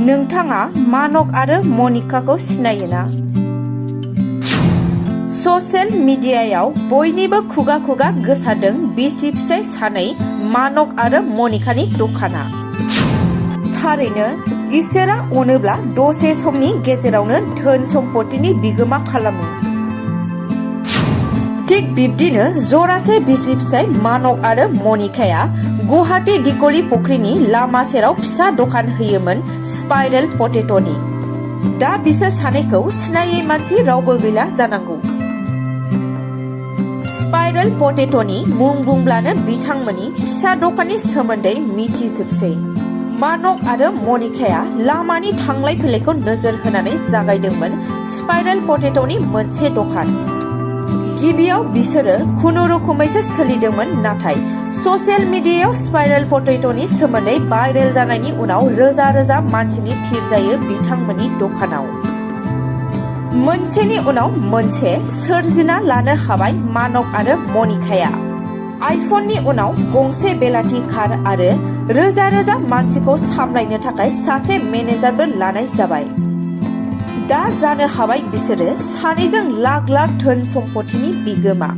नोंथाङा मानक आरो मनिकाखौ सिनायोना? ससियेल मिडियायाव बयनिबो खुगा खुगा गोसारदों बिसि फिसाय सानै मानक आरो मनिकानि दखाना। थारैनो इसोरा अनोब्ला दसे समनि गेजेरावनो धोन सम्पतिनि बिगोमा खालामो। थिग बिब्दिनो जरासे बिसि फिसाय मानक आरो मनिकाया गुवाहाटी दिकलि फुख्रिनि लामा सेराव फिसा दखान होयोमोन स्पाइरेल पटेट'नि। दा बिसोर सानैखौ सिनायै मानसि रावबो गैला जानांगौ। स्पाइरेल पटेट'नि मुं बुंब्लानो बिथांमोननि फिसा दखाननि सोमोन्दै मिथिजोबसै। मानक आरो मनिकाया लामानि थांलाय फैलायखौ नोजोर होनानै जागायदोंमोन स्पाइरेल पटेट'नि मोनसे दखान। गिबियाव बिसोरो खुनुरुखुमैसो सोलिदोंमोन, नाथाय ससियेल मिडियायाव स्पाइरेल पटेट'नि सोमोन्दै भाइरेल जानायनि उनाव रोजा रोजा मानसिनि भिर जायो बिथांमोननि दखानाव। मोनसेनि उनाव मोनसे सोरजिना लानो हाबाय मानक आरो मनिकाया। आइफननि उनाव गंसे बेलाथि कार आरो रोजा रोजा मानसिखौ सामलायनो थाखाय सासे मेनेजारबो लानाय जाबाय। दा जानो हाबाय बिसोरो सानैजों लाख लाख धोन सम्पतिनि बिगोमा।